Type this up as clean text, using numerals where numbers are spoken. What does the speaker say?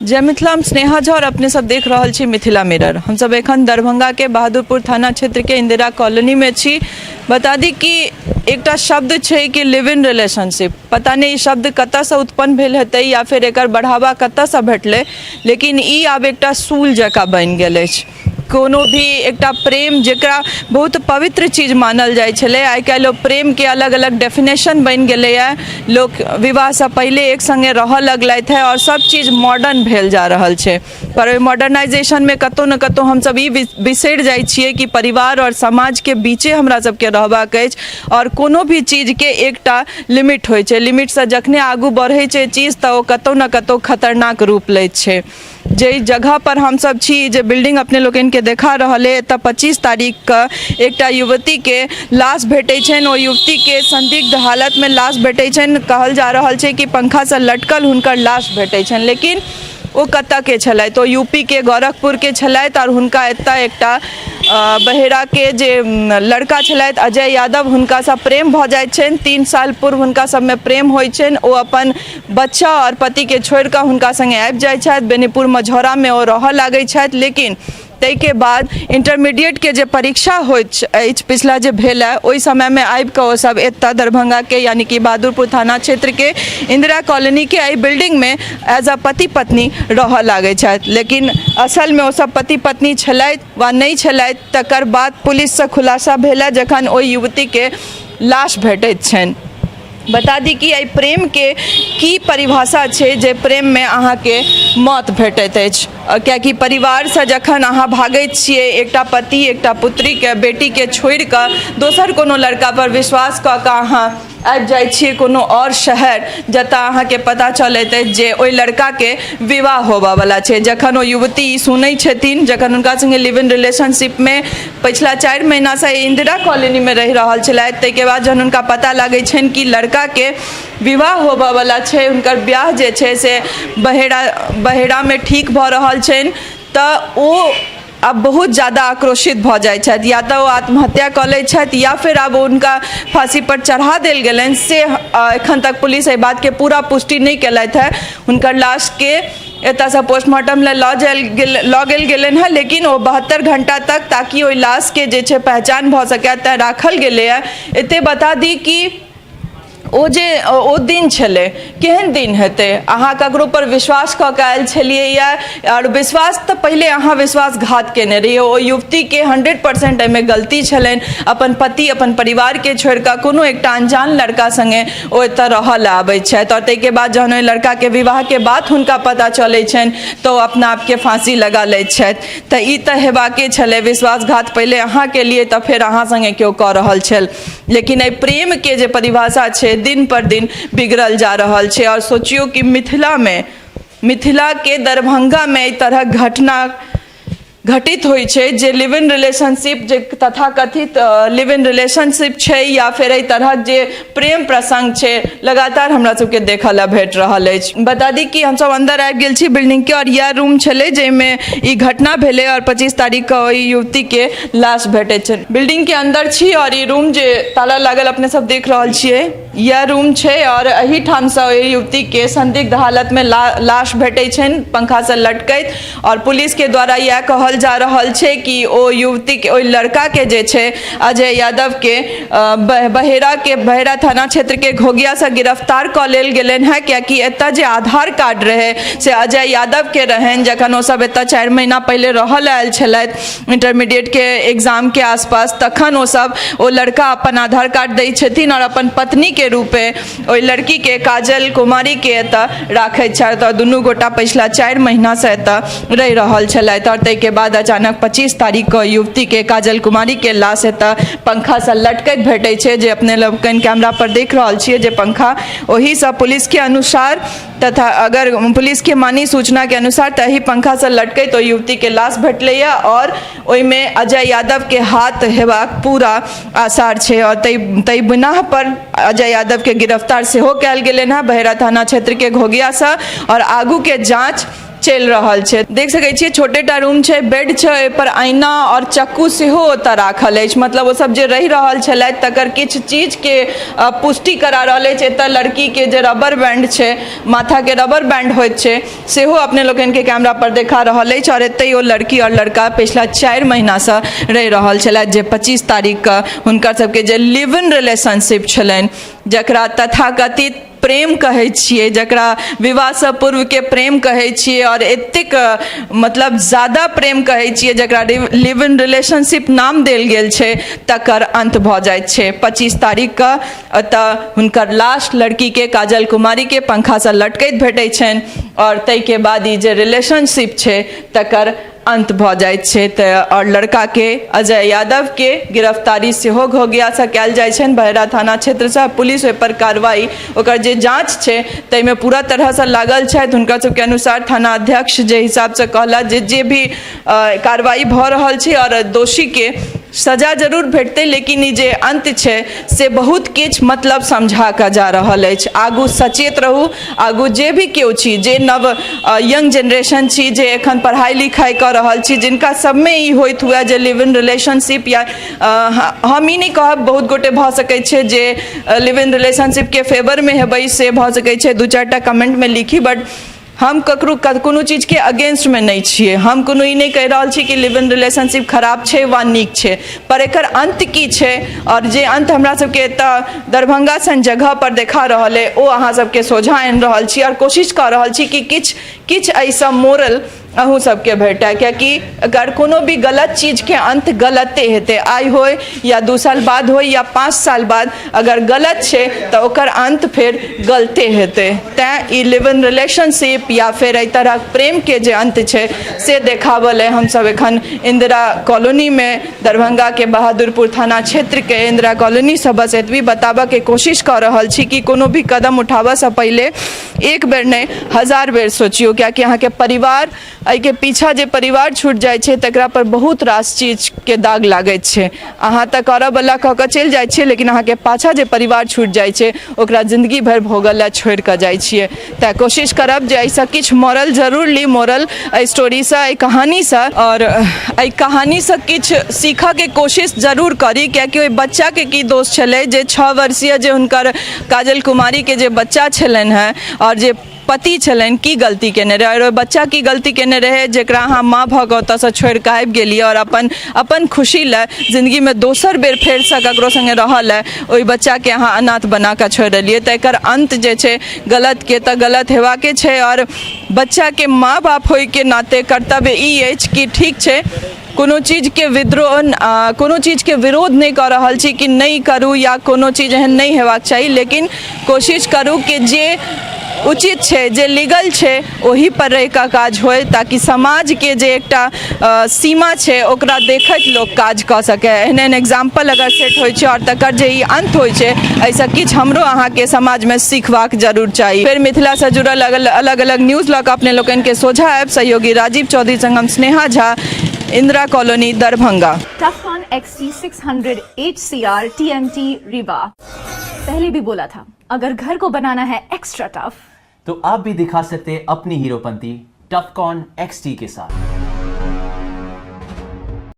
जय मिथिला, हम स्नेहा झा और अपने सब देख रहल छी मिथिला मिरर। हमसब एखन दरभंगा के बहादुरपुर थाना क्षेत्र के इंदिरा कॉलोनी में छी। बता दी कि एकटा शब्द छै कि लिव इन रिलेशनशिप, पता नहि ई शब्द कतऽसँ उत्पन्न भेल हेतै या फेर एकर बढ़ावा कतऽसँ भेटलै, लेकिन ई आब एकटा सूल जकाँ बनि गेल अछि। कोनो भी एकटा प्रेम जकरा बहुत पवित्र चीज मानल जाइ छलै, आइ काल्हि ओ प्रेमके अलग अलग डेफिनेशन बनि गेलैए। लोक विवाहसँ पहिले एक सङ्गे रहऽ लगलथि हेँ आओर सब चीज मॉडर्न भेल जा रहल छै। पर ओहि मॉडर्नाइजेशनमे कतहु ने कतहु हमसब ई बिसरि जाइ छियै कि परिवार आओर समाजके बीचे हमरा सबके रहबाक अछि आओर कोनो भी चीजके एकटा लिमिट होइ छै। लिमिटसँ जखने आगू बढ़ै छै चीज तऽ ओ कतहु ने कतहु खतरनाक रूप लैत छै। जाहि जगह पर हमसब छी, जे बिल्डिंग अपने लोकनिके देखा रहल अइ, एतऽ 25 तारीखके एकटा युवतीके लाश भेटै छनि। ओ युवतीके संदिग्ध हालतमे लाश भेटै छनि। कहल जा रहल छै कि पंखासँ लटकल हुनकर लाश भेटै छनि, लेकिन ओ कतऽके छलथि? ओ यूपीके गोरखपुरके छलथि आओर हुनका एतऽ एकटा बहेराके जे लड़का छलथि अजय यादव, हुनकासँ प्रेम भऽ जाइत छनि। 3 साल पूर्व हुनका सबमे प्रेम होइ छनि। ओ अपन बच्चा आओर पतिके छोड़ि कऽ हुनका सङ्गे आबि जाइ छथि। बेनीपुर मझौरामे ओ रहऽ लागै छथि। लेकिन ताहिके बाद इंटरमीडिएटके जे परीक्षा होइत अछि, पिछला जे भेल है, ओहि समयमे आबि कऽ ओ सब एतऽ दरभंगाके यानी कि बहादुरपुर थाना क्षेत्रके इंदिरा कॉलोनीके एहि बिल्डिंगमे एज अ पति पत्नी रहऽ लागै छथि। लेकिन असलमे ओ सब पति पत्नी छलथि वा नहि छलथि, तकर बाद पुलिससँ खुलासा भेल है जखन ओहि युवतीके लाश भेटैत छनि। बता दी कि एहि प्रेमके की परिभाषा छै जे प्रेममे अहाँके मौत भेटैत अछि, कियाकि परिवारसँ जखन अहाँ भागैत छियै, एकटा पति एकटा पुत्रीके बेटीके छोड़ि कऽ दोसर कोनो लड़कापर विश्वास कऽ कऽ अहाँ आबि जाइ छियै कोनो आओर शहर, जतऽ अहाँके पता चलैत अछि जे ओहि लड़काके विवाह होबऽवला छै। जखन ओ युवती ई सुनै छथिन, जखन हुनका सङ्गे लिव इन रिलेशनशिपमे पछिला 4 महीनासँ इंदिरा कॉलोनीमे रहि रहल छलथि, ताहिके बाद जहन हुनका पता लागै छनि कि लड़काके विवाह होबऽवला छै, हुनकर बियाह जे छै से बहेरामे ठीक भऽ रहल छनि, तऽ ओ आब बहुत ज्यादा आक्रोशित भऽ जाइ छथि। या तऽ ओ आत्महत्या कऽ लै छथि या फेर आब हुनका फाँसीपर चढ़ा देल गेलनि, से एखन तक पुलिस एहि बातके पूरा पुष्टि नहि केलथि हेँ। हुनकर लाशके एतऽसँ पोस्टमार्टम लए लऽ जायल गेल, लऽ गेल गेलनि हेँ, लेकिन ओ 72 घण्टा तक ताकि ओहि लाशके जे छै पहचान भऽ सकै तैँ राखल गेलैए। एते बता दी कि ओ जे ओ दिन छलै, केहन दिन हेतै? अहाँ ककरो पर विश्वास कऽ कऽ आयल छलियै आओर विश्वास तऽ पहिले अहाँ विश्वासघात केने रहियै। ओ युवतीके 100% एहिमे गलती छलनि। अपन पति अपन परिवारके छोड़ि कऽ कोनो एकटा अनजान लड़का सङ्गे ओ एतऽ रहऽ लए आबै छथि आओर ताहिके बाद जहन ओहि लड़काके विवाहके बात हुनका पता चलै छनि तऽ ओ अपना आपके फाँसी लगा लैत छथि। तऽ ई तऽ हेबाके छलै, विश्वासघात पहिले अहाँ केलियै तऽ फेर अहाँ सङ्गे केओ कऽ रहल छल। लेकिन एहि प्रेमके जे परिभाषा छै दिन पर दिन बिगड़ल जा रहल छै। आओर सोचियौ कि मिथिलामे, मिथिलाके दरभंगामे एहि तरहक घटना घटित होइ छै जे लिव इन रिलेशनशिप, जे तथाकथित लिव इन रिलेशनशिप छै या फेर एहि तरहक जे प्रेम प्रसङ्ग छै, लगातार हमरा सबके देखऽ लए भेट रहल अछि। बता दी कि हमसब अन्दर आबि गेल छी बिल्डिंगके आओर इएह रूम छलै जाहिमे ई घटना भेलै आओर 25 तारीखके ओहि युवतीके लाश भेटै छै। बिल्डिंगके अन्दर छी आओर ई रूम जे ताला लागल अपने सब देख रहल छियै, इएह रूम छै आओर एहिठामसँ ओहि युवतीके संदिग्ध हालतमे लाश भेटै छनि पंखासँ लटकैत। आओर पुलिसके द्वारा इएह कहल जा रहल छै कि ओ युवतीके ओहि लड़काके जे छै अजय यादवके बहेराके बहेरा थाना क्षेत्रके घोघियासँ गिरफ्तार कऽ लेल गेलनि हेँ, कियाकि एतऽ जे आधार कार्ड रहै से अजय यादवके रहनि। जखन ओसभ एतऽ 4 महीना पहिले रहऽ लए आयल छलथि इंटरमीडिएटके एग्जामके आसपास, तखन ओसभ ओ लड़का अपन आधार कार्ड दै छथिन आओर अपन पत्नीके रूपे ओहि लड़कीके काजल कुमारीके एतऽ राखैत छथि आओर दुनू गोटा पछिला 4 महीनासँ एतऽ रहि रहल छलथि। आओर ताहिके बाद अचानक 25 तारीखके युवतीके काजल कुमारीके लाश एतऽ पंखासँ लटकैत भेटै छै, जे अपने लोकनि कैमरा पर देख रहल छियै जे पंखा ओहिसँ पुलिसके अनुसार तथा अगर पुलिसके मानी सूचनाके अनुसार तऽ एहि पंखासँ लटकैत ओहि युवतीके लाश भेटलैए आओर ओहिमे अजय यादवके हाथ हेबाक पूरा आसार छै। आओर ताहि बिना पर अजय यादवके गिरफ्तार सेहो कयल गेलनि हेँ बहेरा थाना क्षेत्रके घोघियासँ आओर आगूके जाँच चलि रहल छै। देख सकै छियै, छोटेटा रूम छै, बेड छै, ओहिपर आईना आओर चक्कू सेहो ओतऽ राखल अछि। मतलब ओ सब जे रहि रहल छलथि, तकर किछु चीजके पुष्टि करा रहल अछि। एतऽ लड़कीके जे रबर बैंड छै, माथाके रबर बैंड होइत छै, सेहो अपने लोकनिके कैमरा पर देखा रहल अछि। आओर एतहि ओ लड़की आओर लड़का पिछला 4 महीनासँ रहि रहल छलथि, जे 25 तारीखके हुनकर सबके जे लिव इन रिलेशनशिप छलनि, जकरा तथाकथित प्रेम कहै छियै, जकरा विवाहसँ पूर्वके प्रेम कहै छियै आओर एतेक मतलब ज्यादा प्रेम कहै छियै, जकरा लिव इन रिलेशनशिप नाम देल गेल छै, तकर अन्त भऽ जाइत छै 25 तारीखके। एतऽ हुनकर लाश लड़कीके, काजल कुमारीके, पंखासँ लटकैत भेटै छनि आओर ताहिके बाद ई जे रिलेशनशिप छै, तकर अन्त भऽ जाइत छै। तऽ आओर लड़काके, अजय यादवके गिरफ्तारी सेहो घोघियासँ कयल जाइ छनि, बहरा थाना क्षेत्रसँ। पुलिस ओहिपर कार्रवाई, ओकर जे जाँच छै, ताहिमे पूरा तरहसँ लागल छथि। हुनका सबके अनुसार थाना अध्यक्ष जे हिसाबसँ कहला जे जे भी कार्रवाई भऽ रहल छै आओर दोषीके सजा जरूर भेटतै, लेकिन ई जे अन्त छै से बहुत किछु मतलब समझा कऽ जा रहल अछि। आगू सचेत रहू। आगू जे भी केओ छी, जे नव यंग जेनरेशन छी, जे एखन पढ़ाइ लिखाइ कऽ रहल छी, जिनका सबमे ई होइत हुए जे लिव इन रिलेशनशिप या हम ई नहि कहब, बहुत गोटे भऽ सकै छै जे लिव इन रिलेशनशिपके फेवरमे हेबै, से भऽ सकै छै दू चारि टा कमेंटमे लिखी, बट हम ककरो कोनो चीजके अगेंस्टमे नहि छियै। हम कोनो ई नहि कहि रहल छी कि लिव इन रिलेशनशिप खराब छै वा नीक छै, पर एकर अन्त की छै आओर जे अन्त हमरा सबके एतऽ दरभंगा सन जगह पर देखा रहल अइ, ओ अहाँ सबके सोझाँ आनि रहल छी आओर कोशिश कऽ रहल छी कि किछु किछु एहिसँ मोरल अहूँ सबके भेटय, कियाकि अगर कोनो भी गलत चीजके अन्त गलते हेतै। आइ होय या 2 साल बाद होय या 5 साल बाद, अगर गलत छै तऽ ओकर अन्त फेर गलते हेतै। तैँ ई लिव इन रिलेशनशिप या फेर एहि तरहक प्रेमके जे अन्त छै से देखाबऽ लए हमसब एखन इंदिरा कॉलोनीमे, दरभंगाके बहादुरपुर थाना क्षेत्रके इंदिरा कॉलोनीसँ बस एतबी बताबऽके कोशिश कऽ रहल छी कि कोनो भी कदम उठाबऽसँ पहिले एक बेर नहि, हजार बेर सोचियौ, कियाकि अहाँके परिवार, एहिके पीछा जे परिवार छूटि जाइ छै, तकरा पर बहुत रास चीजके दाग लागैत छै। अहाँ तऽ करऽवला कऽ कऽ चलि जाइ छियै, लेकिन अहाँके पाछा जे परिवार छूटि जाइ छै, ओकरा जिन्दगी भरि भोगऽ लए छोड़ि कऽ जाइ छियै। तऽ कोशिश करब जे एहिसँ किछु मॉरल जरूर ली, मॉरल एहि स्टोरीसँ, एहि कहानीसँ, आओर एहि कहानीसँ किछु सीखऽके कोशिश जरूर करी, कियाकि ओहि बच्चाके की दोष छलै जे 6 वर्षीय जे हुनकर काजल कुमारीके जे बच्चा छलनि हेँ आओर जे पति छलनि, की गलती केने रहै? आओर ओहि बच्चा की गलती केने रहै, जकरा अहाँ माँ भऽ कऽ ओतऽसँ छोड़ि कऽ आबि गेलियै आओर अपन अपन खुशी लए जिन्दगीमे दोसर बेर फेरसँ ककरो सङ्गे रहऽ लए ओहि बच्चाके अहाँ अनाथ बना कऽ छोड़ि देलियै? तऽ एकर अन्त जे छै गलतके तऽ गलत हेबाके छै। आओर बच्चाके माँ बाप होइके नाते कर्तव्य ई अछि कि ठीक छै, कोनो चीजके विद्रोह, कोनो चीजके विरोध नहि कऽ रहल छी कि नहि करू या कोनो चीज एहन नहि हेबाक चाही, लेकिन कोशिश करू कि जे उचित छै, जे लीगल छै, ओही पर रहि कऽ काज होय, ताकि समाजके जे एकटा सीमा छै, ओकरा देखैत लोक काज कऽ सकै। एहन एहन एग्जाम्पल अगर सेट होइ छै आओर तकर जे ई अन्त होइ छै, एहिसँ किछु हमरो अहाँके समाजमे सीखबाक जरूर चाही। फेर मिथिलासँ जुड़ल अलग अलग न्यूज लऽ कऽ अपने लोकनिके सोझा आयब। सहयोगी राजीव चौधरी संग हम Sneha Jha, Indira colony, Darbhanga. Tufcon XT600 HCR TMT Rebar। पहले भी बोला था, अगर घर को बनाना है एक्स्ट्रा टफ, तो आप भी दिखा सकते हैं अपनी हीरोपंती टफकॉन XT के साथ।